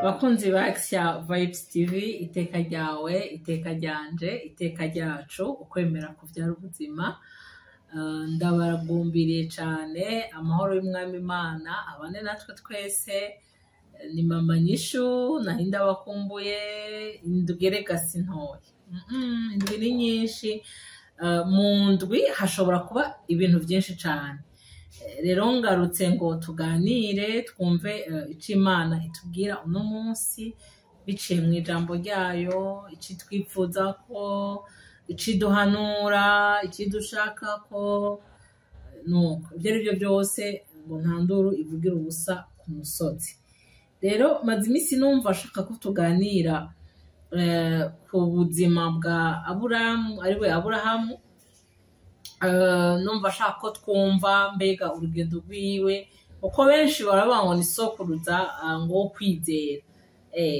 Bakunzi ba Axia Vibes TV, iteka ryawe, iteka ryanje, iteka ryacu, ukwemera kuvyara ubuzima. Ndabagumbiriye cane, amahoro y'Umwami Imana abane natwe twese. Ni mama Nyishu, nari ndabakumbuye. Indwi erega si ntoya. Indwi ni nyinshi. Mu ndwi hashobora kuba ibintu vyinshi cane. Rero ngarutse ngo tuganire, twumve ico Imana itubwira uno munsi biciye mu ijambo ryayo, ico itwipfuzako, ico iduhanura, ico idushakako. Nuko ivyo ari vyo vyose, ngo nta nduru ivugira ubusa ku musozi. Rero maze iminsi numva nshaka ko tuganira ku buzima bwa Aburamu, ariwe Aburahamu. Numva ashaka ko twumva mbega urugendo rwiwe, uko benshi baravuga ngo ni sokuruza ngo wo kwizera.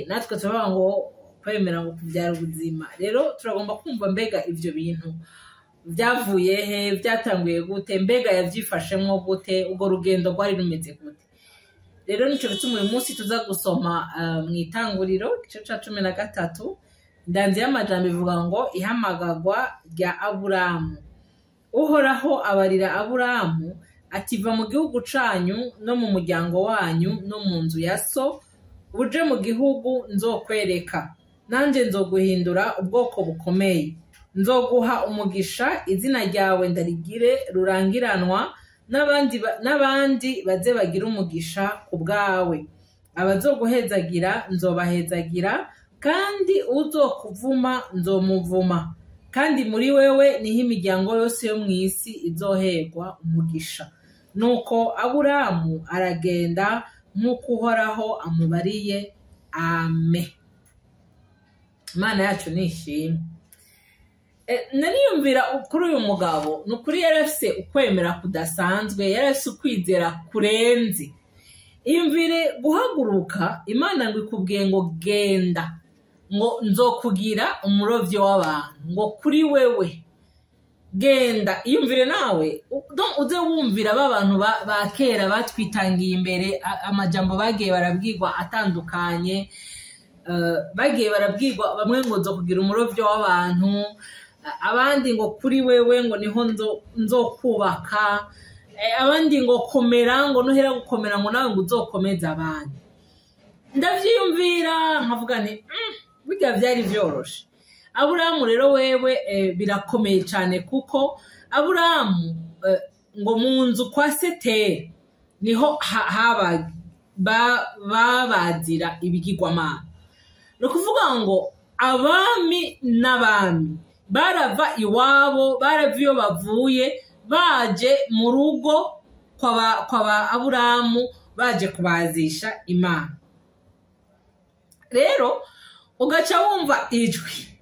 Natwe turavuga ngo kwemera ngo kuvyara ubuzima. Rero turagomba kumva mbega ivyo bintu vyavuye he, vyatanguye gute, mbega yavyifashemwo gute, urwo rugendo rwari rumeze gute. Rero nico gituma uyu munsi tuza gusoma mw'itanguriro, igice ca 13. Indanzi y'amajambo ivuga ngo ihamagagwa rya Aburamu. Uhoraho abarira Aburamu ati: "Va mu gihugu canyu no mu muryango wanyu no mu nzu ya so, uje mu gihugu nzokwereka. Nanje nzoguhindura ubwoko bukomeye, nzoguha umugisha, izina ryawe ndarigire rurangiranwa, n'abandi baze bagira umugisha ku bwawe. Abazoguhezagira nzobahezagira, kandi uzokuvuma nzomuvuma, kandi muri wewe niho imiryango yose yo mw'isi izoherwa umugisha." Nuko Aburamu aragenda nk'uko Uhoraho amubariye. Ame. Imana yacu nishimwe. Nariyumvira kuri uyu mugabo, ni ukuri yari afise ukwemera kudasanzwe, yari afise ukwizera kurenze. Iyumvire guhaguruka, Imana ngo ikubwiye ngo genda, ngo nzokugira umurovyi w'abantu, ngo kuri wewe genda. Iyumvire nawe, donc uze wumvira ba bantu ba kera batwitangiye imbere, amajambo bagiye barabwirwa atandukanye. Bagiye barabwirwa bamwe ngo nzokugira umurovyi w'abantu, abandi ngo kuri wewe ngo niho nzokubaka, abandi ngo komera, ngo nuhera gukomera ngo nawe ngo uzokomeze abandi. Ndavyiyumvira nkavuga nti burya vyari vyoroshe. Aburahamu rero wewe birakomeye cane, kuko Aburahamu ngo mu nzu kwa Seteri niho babazira ibigirwamana. Ni ukuvuga ngo abami n'abami barava iwabo, barava iyo bavuye, baje mu rugo kwa ba Aburahamu, baje kubazisha Imana. Rero ugaca wumva ijwi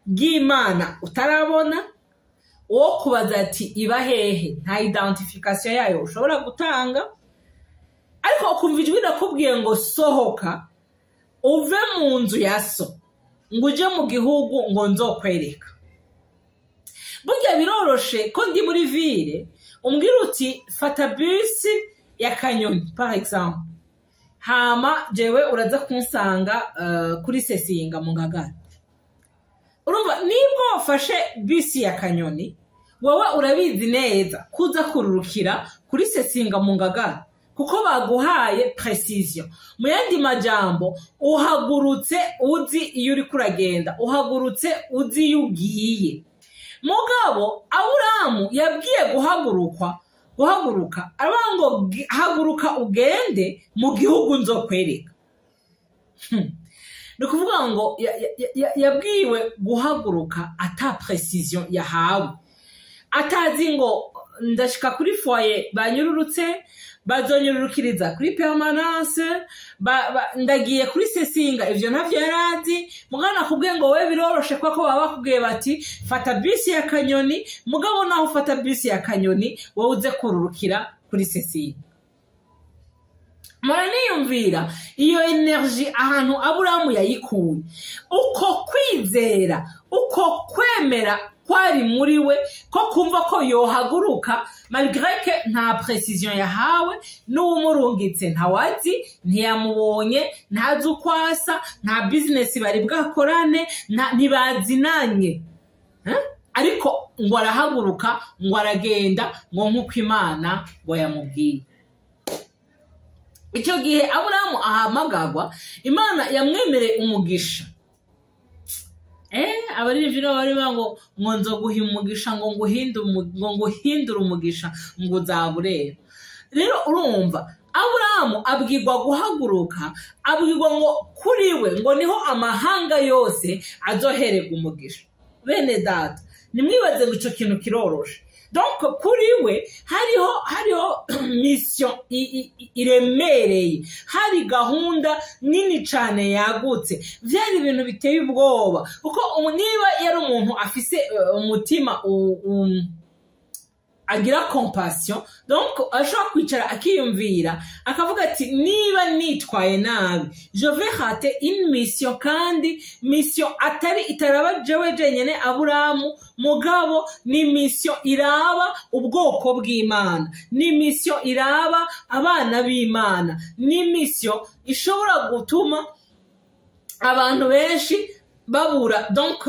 ry'Imana utarabona, uwo kubaza ati iba hehe, nta identification yayo ushobora gutanga, ariko ukumva ijwi rirakubwiye ngo sohoka uve mu nzu ya so, ngo uje mu gihugu ngo nzokwereka. Burya biroroshe ko ndi muri ville, umbwira uti fata bisi ya Kanyoni par exemple, hama jewe uraza kunsanga kuri Sesinga mu Ngagara. Urumva nibwo wafashe bisi ya Kanyoni, wowe urabizi neza kuza kururukira kuri Sesinga mu Ngagara, kuko baguhaye précision. Mu yandi majambo, uhagurutse uzi iyo uriko uragenda, uhagurutse uzi iyo ugiye. Mugabo Aburahamu yabwiye guhaguruka, aravuga ngo haguruka ugende mu gihugu nzokwereka. Ni ukuvuga ngo yabwiwe guhaguruka ata précision yahawe, atazi ngo ndashika kuri foyer banyururutse, bazonyururukiriza kuri permanence, ndagiye kuri Sesinga, ivyo ntavyo yarazi. Mugabo nakubwiye ngo we biroroshe, kuko baba bakubwiye bati fata bisi ya Kanyoni, mugabo naho ufata bisi ya Kanyoni, wowe uze kururukira kuri Sesinga. Muraniyumvira iyo énergie ahantu Aburahamu yayikuye, uko kwizera, uko kwemera kwari muri we, ko kumva ko yohaguruka. Malgré que nta précision yahawe, n'uwumurungitse ntawazi, ntiyamubonye, ntazi uko asa, nta business bari bwakorane, ntibazinanye. Ariko ngo arahaguruka, ngo aragenda, ngo nk'uko Imana ngo yamubwiye. Icyo gihe Aburahamu ahamagagwa, Imana yamwemereye umugisha. Abaririmbyi nabo bari ngo nzoguha umugisha, ngo nguhindure umugisha, ngo uzabureba. Rero urumva Aburahamu abwirwa guhaguruka, abwirwa ngo kuri we ngo niho amahanga yose azohererwa umugisha. Bene data, nimwibaze ngo ico kintu kiroroshe. Donc kuri we hariho mission iremereye, hari gahunda nini cane yagutse. Vyari ibintu biteye ubwoba, kuko niba yari umuntu afise umutima agira compassion, donc ashobora kwicara akiyumvira akavuga ati: "Niba nitwaye nabi, je vais rater une mission", kandi mission atari itaraba jewe jenyene Aburamu, mugabo ni mission iraba ubwoko bw'Imana, ni mission iraba abana b'Imana, ni mission ishobora gutuma abantu benshi babura, donc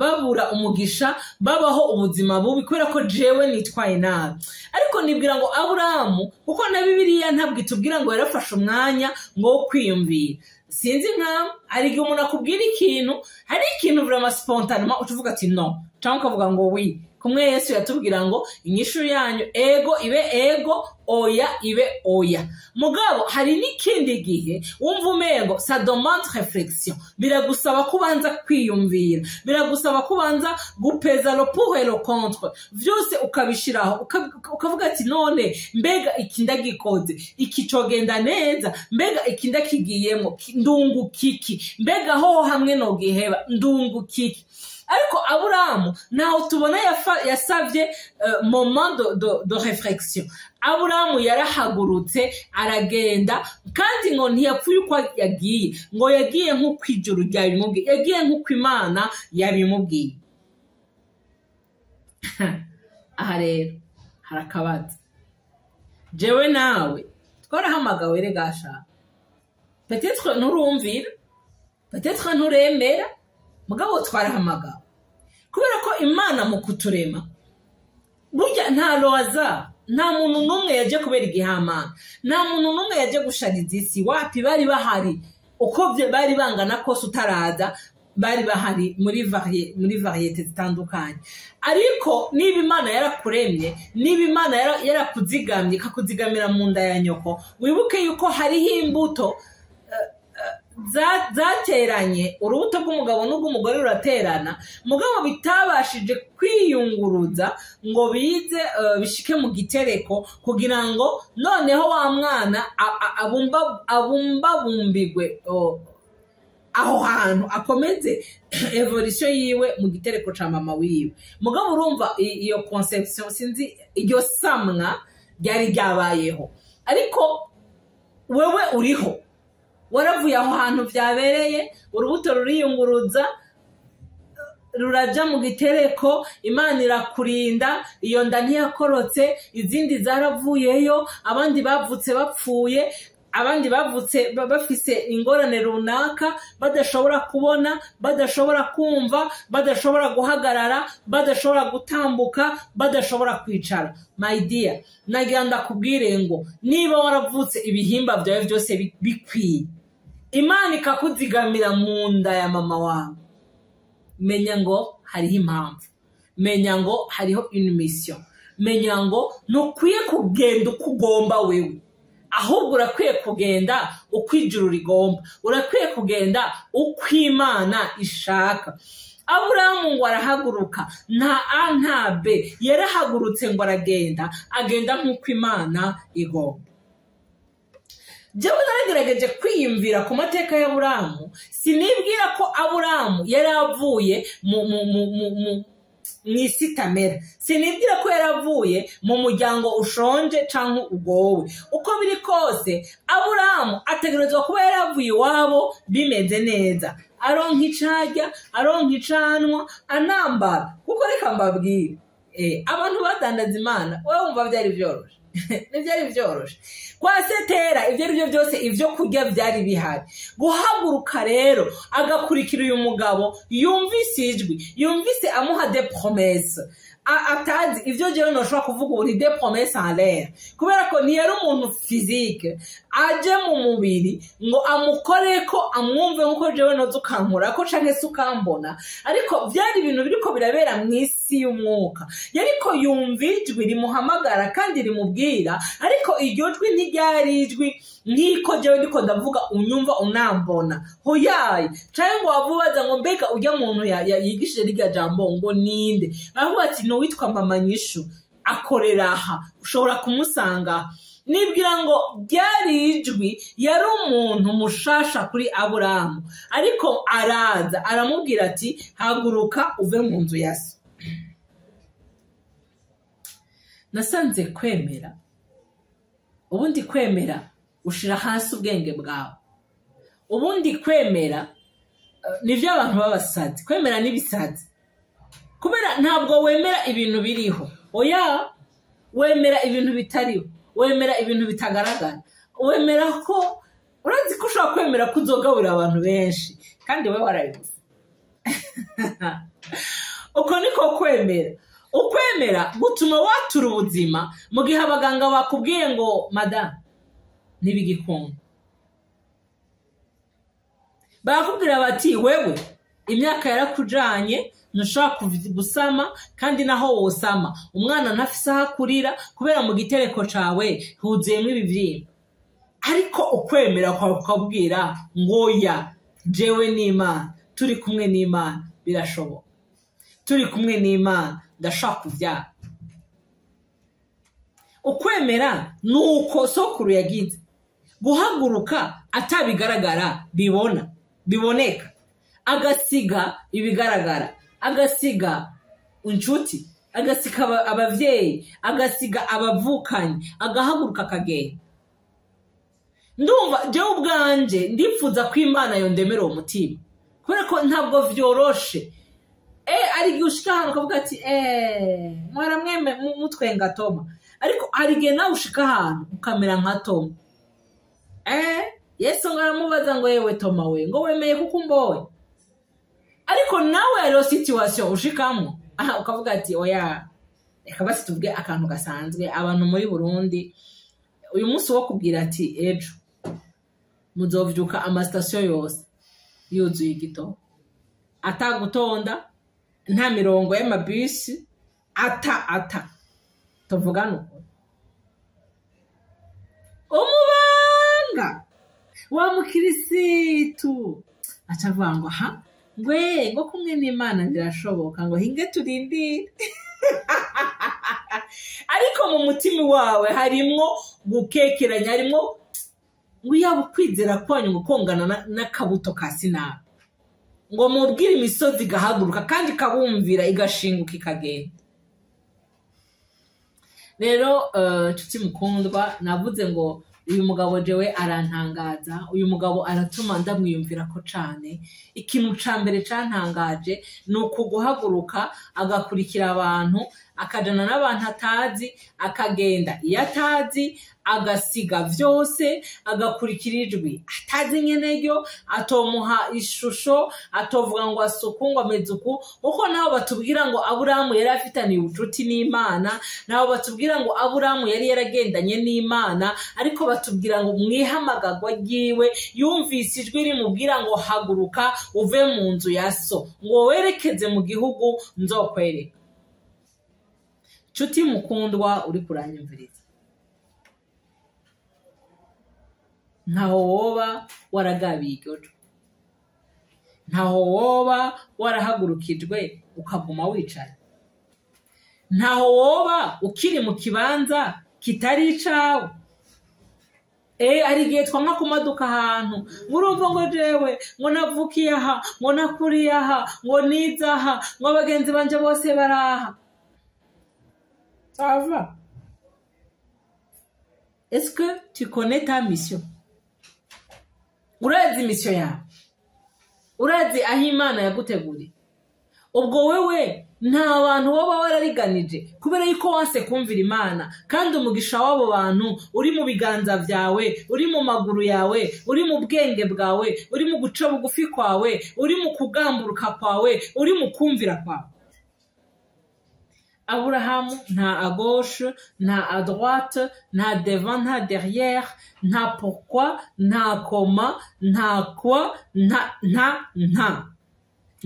babura umugisha, babaho ubuzima bubi kubera ko jewe nitwaye nabi. Ariko nibwira ngo Aburahamu, kuko na Bibiliya ntabwo itubwira ngo yarafashe umwanya ngo wo kwiyumvira. Sinzi nkawe, hari igihe umuntu akubwira ikintu, hari ikintu vraiment spontanément uca uvuga ati "non", cyangwa ukavuga ngo "oui". Kumwe Yesu yatubwira ngo inyishu yanyu ego ibe ego, oya ibe oya. Mugabo hari n'ikindi gihe wumva umengo ça demande réflexion, biragusaba kubanza kwiyumvira, biragusaba kubanza gupeza le pour et le contre vyose, ukabishiraho, ukavuga ati: "None mbega iki ndagikoze, iki cogenda neza? Mbega iki ndakigiyemo, ndunguka iki? Mbega hoho hamwe nogiheba, ndunguka iki?" Ariko Aburahamu ntaho tubona yasavye moment de réflexion. Aburahamu yarahagurutse aragenda, kandi ngo ntiyapfuye uko yagiye, ngo yagiye nk'uko ijuru ryabimubwiye, yagiye nk'uko Imana yabimubwiye. Aha rero hari akabazo. Jewe nawe twarahamagawe regasha. Peut-être nturumvira, peut-être nturemera, mugabo twarahamagawe, kubera ko Imana mu kuturema burya nta loza, nta muntu n'umwe yaje kubera igihamana, nta muntu n'umwe yaje gushariza isi. Wapi, bari bahari uko bari bangana kose utaraza, bari bahari muri variétés zitandukanye. Ariko niba Imana yarakuremye, niba Imana yarakuzigamye, ikakuzigamira mu nda ya nyoko, wibuke yuko hariho imbuto zateranye. Urubuto rw'umugabo n'urw'umugore ruraterana, mugabo bitabashije kwiyunguruza ngo bize bishike mu gitereko, kugira ngo noneho wa mwana abumbabumbigwe aho hantu, akomeze évolution yiwe mu gitereko ca mama wiwe. Mugabo urumva iyo conception, sinzi, iryo samwa ryari ryabayeho, ariko wewe uriho, waravuye aho hantu byabereye, urubuto ruriyunguruza ruraja mu gitereko, Imana irakurinda, iyo nda ntiyakorotse, izindi zaravuyeyo, abandi bavutse bapfuye, abandi bavutse bafise ingorane runaka, badashobora kubona, badashobora kumva, badashobora guhagarara, badashobora gutambuka, badashobora kwicara. My dear, nagira ndakubwire ngo niba waravutse ibihimba byawe byose bikwiye, Imana ikakuzigamira mu nda ya mama wawe, menya ngo hariho impamvu, menya ngo hariho une mission, menya ngo ntukwiye kugenda uko ugomba wewe, ahubwo urakwiye kugenda uko ijuru rigomba, urakwiye kugenda uko Imana ishaka. Aburahamu ngo arahaguruka, nta A nta B, yarahagurutse ngo aragenda, agenda nk'uko Imana igomba. Jewe naragerageje kwiyumvira ku mateka y'Aburahamu, sinibwira ko Aburahamu yari avuye mu isi itamera, sinibwira ko yaravuye mu muryango ushonje cyangwa ugowe. Uko biri kose, Aburahamu ategerezwa kuba yaravuye iwabo bimeze neza, aronka icarya, aronka icanwa, anambara. Kuko reka mbabwire, Abantu badandaza Imana, wowe wumva byari byoroshe? Ntibyari byoroshe. Kwa Setera ibyo ari byo byose, ibyo kurya byari bihari. Guhaguruka rero agakurikira uyu mugabo yumvise ijwi, yumvise amuha des promesses atazi ibyo. Jewe ntushobora kuvuga ubu ni des promesses en l'air, kubera ko ntiyari umuntu physique aje mu mubiri ngo amukore ko amwumve nkuko jewe noza ukankora ko canke se ukambona, ariko byari ibintu biriko birabera mu isi y'umwuka. Yariko yumva ijwi rimuhamagara kandi rimubwira, ariko iryo jwi ntiryari ijwi nk'iko jewe ndiko ndavuga, unyumva unambona, hoyaye, canke ngo wavubaza ngo mbega urya muntu yigishije rirya jambo ngo ninde? Baravuga ati ni uwitwa Mama Nyishu, akorera aha, ushobora kumusanga. Nibwira ngo ryari ijwi, yari umuntu mushasha kuri Aburahamu, ariko araza aramubwira ati haguruka uve mu nzu ya so. Nasanze kwemera, ubundi kwemera ushira hasi ubwenge bwawe. Ubundi kwemera nivyo abantu b'abasazi, kwemera n'ibisazi, kubera ntabwo wemera ibintu biriho, oya, wemera ibintu bitariho, wemera ibintu bitagaragara. Wemera ko urazi ko ushobora kwemera ko uzogaburira abantu benshi kandi wowe warabibuze. Uko niko kwemera. Ukwemera gutuma watura ubuzima mu gihe abaganga bakubwiye ngo madamu ntibigikunda. Barakubwira bati wewe imyaka yarakujanye, ntushobora gusama, kandi naho wosama umwana ntafise aho akurira kubera mu gitereko cawe huzuyemo ibivyimba. Ariko ukwemera kwawe kukabwira ngo ya jewe n'Imana, turi kumwe n'Imana birashoboka, turi kumwe n'Imana ndashaka kuvyara. Ukwemera nuko sokuru yagize guhaguruka atabigaragara bibona biboneka, agasiga ibigaragara, agasiga inshuti, agasiga abavyeyi, agasiga abavukanyi, agahaguruka akagenda. Ndumva jewe ubwanje ndipfuza ko Imana yondemera uwo mutima, kubera ko ntabwo vyoroshe. Ari igihe ushika ahantu ukavuga ati mwara mweme mutwenga Toma, ariko hari igihe nawe ushika ahantu ukamera nka Toma. Yesu ngo aramubaza ngo yewe Toma we, ngo wemeye kuko umboye? Ariko nawe hariho situation ushikamwo aha ukavuga ati oya, reka basi tuvuge akantu gasanzwe. Abantu muri Burundi uyu munsi wo kubwira ati ejo muzovyuka amasitasiyo yose yuzuye igitoro, atagutonda, nta mirongo y'amabisi, ata tuvugane ukuri, umubanga wa mukirisitu aca avuga ngo ha ngwe ngo kumwe n'Imana birashoboka, ngo hinge turindire. Ariko mu mutima wawe harimwo gukekeranya, harimwo ngo yaba ukwizera kwanyu ngo kongana n'akabuto ka sinapi, ngo mubwire imisozi igahaguruka kandi ikabumvira, igashinguka ikagenda. Rero nshuti mukundwa, navuze ngo uyu mugabo jewe arantangaza, uyu mugabo aratuma ndamwiyumvira ko cane. Ikintu ca mbere cantangaje ni ukuguhaguruka agakurikira abantu, akajana n'abantu atazi, akagenda iyo atazi, agasiga vyose, agakurikira ijwi atazi nyene ryo, atomuha ishusho, atovuga ngo asuku ngo ameze uku. Kuko nabo batubwira ngo Aburahamu yari afitaniye ubucuti n'Imana, nabo batubwira ngo Aburahamu yari yaragendanye n'Imana, ariko batubwira ngo mwihamagagwa ryiwe yumvise ijwi rimubwira ngo haguruka uve mu nzu ya so, ngo werekeze mu gihugu nzokwereka. Nshuti mukundwa uri kuranyumviriza, ntaho woba waragabiye iryo jwi, ntaho woba warahagurukijwe ukaguma wicaye, ntaho woba ukiri mu kibanza kitari icawe. Hari igihe twamwa kumaduka ahantu murumva ngo jewe ngo navukiye aha, ngo nakuriye aha, ngo nize aha, ngo abagenzi banje bose baraha. Ça va? Est-ce que tu connais ta mission? Urazi mission yawe? Urazi aho Imana yaguteguriye? Ubwo wewe Nta bantu woba warariganije kubera yuko wanse kumvira Imana, kandi umugisha w'abo bantu uri mu biganza byawe, uri mu maguru yawe, uri mu bwenge bwawe, uri mu guca bugufi kwawe, uri mu kugamburuka kwawe, uri mu kumvira kwawe. Aburahamu nta à gauche, nta à droite, nta devant, nta derrière, nta pourquoi, nta comment, nta quoi, nta nta nta,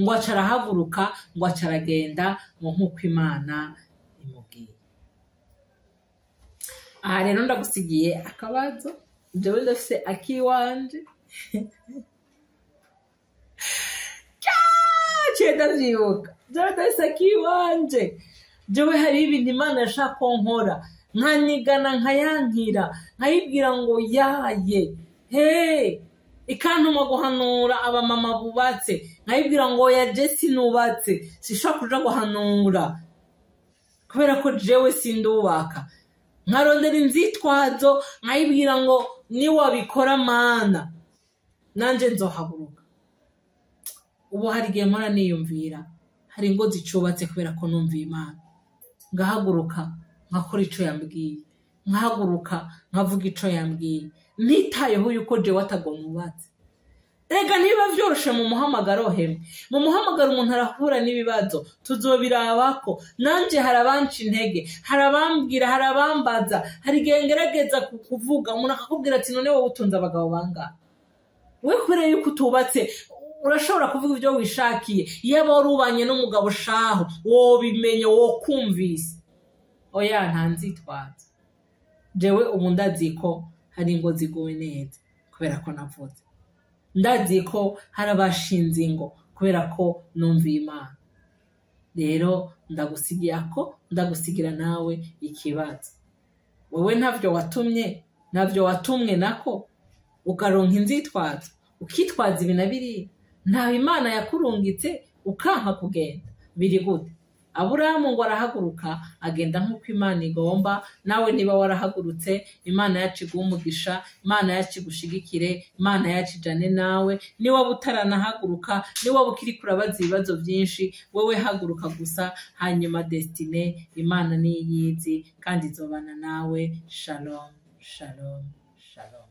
ngo aca arahaguruka, ngo aca aragenda, ngo nk'uko Imana imubwiye. Aha rero ndagusigiye akabazo. Jewe ndafise akiwanje cye, ndavyibuka. Jewe ndafise akiwanje. Jewe hari ibintu Imana yashaka ko nkora, nkanigana, nkayankira, nkayibwira ngo yaye he, ikantuma guhanura abamama bubatse, nkayibwira ngo ya je sinubatse, sishobora kuja guhanura kubera ko jewe sindubaka. Nkarondera inzitwazo, nkayibwira ngo niwabikora Mana nanje nzohaguruka. Ubu hari igihe mpora niyumvira, hari ingo zicubatse kubera ko numviye Imana, ngahaguruka nkakora ico yambwiye, nkahaguruka nkavuga ico yambwiye, ntitayeho yuko jewe atagonubatse. Rega ntibiba vyoroshe mu muhamagaro. Hemwe, mu muhamagaro umuntu arahura n'ibibazo, tuzobirabako. Nanje hari abanca intege, hari abambwira, hari abambaza, hari igihe ngerageza kuvuga, umuntu akakubwira ati: "None wowe utunze abagabo bangahe? We kubera yuko utubatse urashobora kuvuga ibyo wishakiye. Iyo wari ubanye n'umugabo shaho wobimenye, wokumvise." Oya, nta nzitwazo. Jewe ubu ndazi ko hari ingo ziguwe neza kubera ko navuze. Ndazi ko hari abashinze ingo kubera ko numviye Imana. Rero ndagusigira ko, ndagusigira nawe ikibazo. Wowe ntavyo watumye, ntavyo watumwe nako, ukaronka inzitwazo, ukitwaza ibi na biriya. Ntaho Imana yakurungitse, ukanka kugenda, biri gute? Aburahamu ngo arahaguruka, agenda nk'uko Imana igomba. Nawe niba warahagurutse, Imana yacu iguhe umugisha, Imana yacu igushigikire, Imana yacu ijane nawe. Niba utaranahaguruka, niba ukiri kurabaza ibibazo byinshi, wowe haguruka gusa, hanyuma destinée Imana niyizi kandi izobana nawe. Shalom, shalom, shalom.